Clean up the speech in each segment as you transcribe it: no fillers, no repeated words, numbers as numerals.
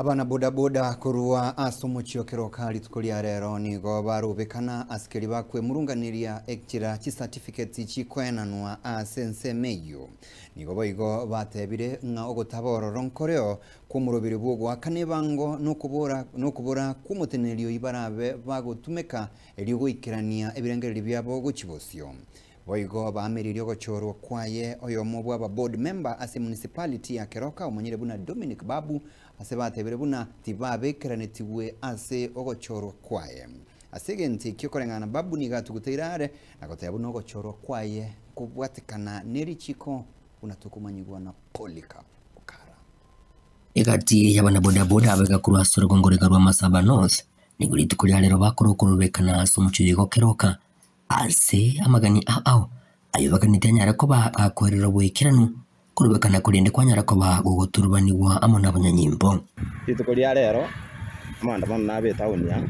Abana bodaboda korwa ase omochie o Keroka rituko ria rero nigo barobekana ase keria bakwemurunganeria ekchera chicertificates chikoenanwa ase ensemo eyio. Nigo boigo batebire ng'a ogotaba ororo nkoreo kw'omorobiri bw'ogoakana ebango nokobora nokobora kw'omoteneneri oyio barabe bagotumeka erio goikerania ebirengererio biabo gochia bosio. Boigo baameririe ogochorwa kwaye oyomo bw'aba board member ase municipality ya Keroka omanyire buna Dominic Babu ase batebire buna tibabekeranetigwe ase ogochorwa kwaye. Ase egento ekio koreng'ana Babu nigo atuguteire are na goteba buna ogochorwa kwaye nkobwatekana nerichiko buna tokomanyigwa na Polycarp Okara. Egati y'abanabodaboda abaiga korwa ase orogongo roiga rwa Masaba North nigo rituko ria rero bakora okorobekana ase omochie oyo gokeroka Ase amagani ao ao, ayio baganeti anyare koba gakoerera oboikeranu, korobekana korende kwanyara koba gogoturubanigwa amo nabanyanyimbo. Rituko ria rero amaandamano nabe etown aa,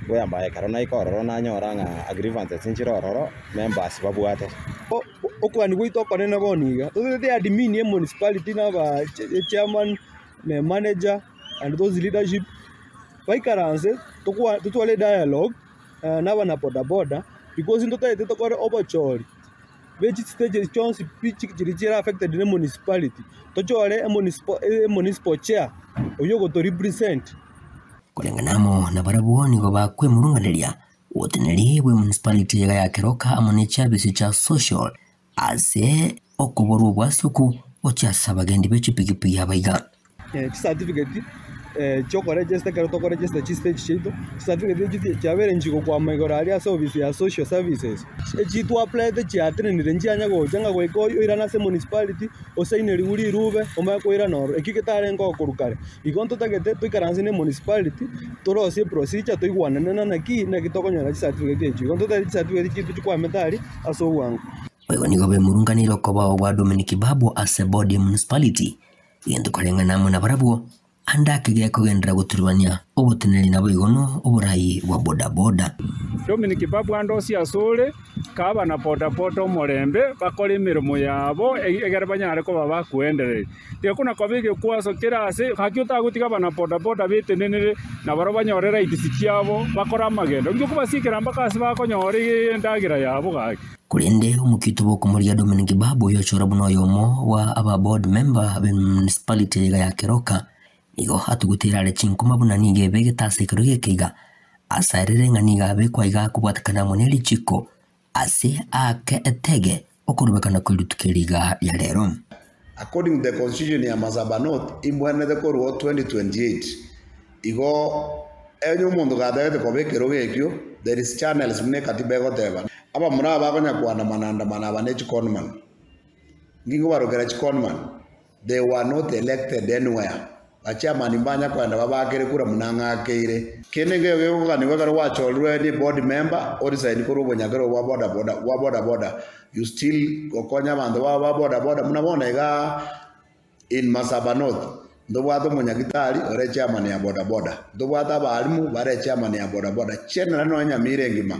goyamba ekero naika ororo nanyora ng'a grievances nchire ororo, members babwate. Okogania gwaito okonene bono iga, totagete admin ye municipality na aba chairman na manager and those leadership, baikaranse totware dialogue. nabana bodaboda, because ntotagete tokore obochori bwe chistages chionsi pi chiria chire affected ne municipality, tochore emunicipal chair oywo ogoto represent. Koreng'ana amo nabarabwo nigo bakwemurunganeria oboteneneri bwe municipality iga ya Keroka amo ne chiabisi chia social ase okoborwa obwasuku gochia ase abagendi be chipigipigi abaiga. Chicertificate chiokoregesta ekero tokoregesta chistage chiaito, chicertificate echi chiabeire nchigokwama igoro aria ase ofisi ya social services. Echi twapplyete chiatenenire nchianya gocha ng'a goika oirane ase municipality osainerigwe rirube omanye koirana ororo, ekio getarenge okorwa kare. Igo ntotagete toikaranse ne municipality torosie eprocedure toigwanane na naki naki tokonyora chicertificate echio. Igo ntotagete chicertificate chiaito chikwamete aria ase obwango. Boigo nigo bemurunganeire okobao gwa Dominic Babu ase board ya municipality. Egento koreng'ana amo nabarabwo, ande ake gekogenderera goturubania oboteneneri naboigo noborai bwa bodaboda. Dominic Babu ande osie asore, kaa abana bodaboda omorembe, bakore emeremo yabo egere banyare koba bakoendereria. Tiga kona koba egekwaso kera ase, gaki otagotiga abana bodaboda betenenere, nabarabwo banyore rights chiabo, bakore amagendo. Inki okobasiekera mpaka ase bakonyora endagera yabo gaki? Korende omokito bw'okomoria Dominic Babu oyochora buna oyomo bwa aba board member be municipality iga ya Keroka, nigo atuguteire are chinkuma buna nigo ebegete ase ekero geke iga, asaerere ng'a nigo abekwa iga kobwatekana amo ne richiko ase aake etege okorobekana kwe rituko eri iga ria rero. According to the constitution ya Masaba North imbwenerete korwa 2028 igo onye omonto gatagete koba ekerogo ekio there is channels buna ekatiba egoteba. Abamura aba bakonya koandamana andamana aba ne chiconman. Inki nkobarokera chiconman? They were not elected anywhere. Bachairman mbanya koenda babakere kura buna ng'akeire. Kende nkeiyo gekoganigwa ekero gwachorirwe ni board member oresign korwa obonyakero bwa boda boda bwa boda boda you still gokonya abanto bao ba boda boda buna bono igaa in Masaba North ntobwate omonyagitari ore chairman ya boda boda, ntobwate abalimu bare chairman ya boda boda generally nonya Nyamira engima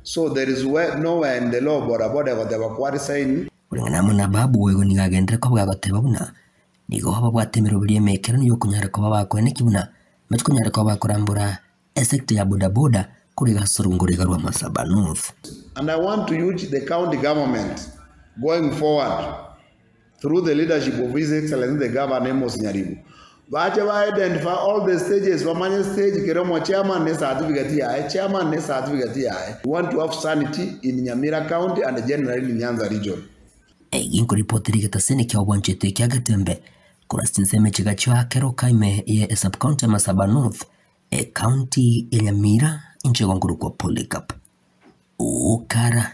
so there is where nowhere in the law boda boda egoteba kwa resign. Koreng'ana amo na Babu boigo nigo agenderere koba gagoteba buna nigo babwate emeroberi emekeranu y'okonyara koba bakoeneki buna mbache konyara koba bakorambora esector ya bodaboda korwa iga ase orogoro iga rwa Masaba North. And I want to urge the county government going forward through the leadership of His Excellency the Governor Amos Nyaribo bache ba identify all the stages bamanye stage kere omo chairman ne certificate yaye chairman ne certificate yaye we want to have sanity in Nyamira county and generally in Nyanza region. Egi nkoripoti rigetasini kia obwanchete ekia Getembe korwa ase chinsemo echiga chia Keroka ime ye esub-county ya Masaba North, ecounty ya Nyamira inche igo nkorokwa Polycarp Okara.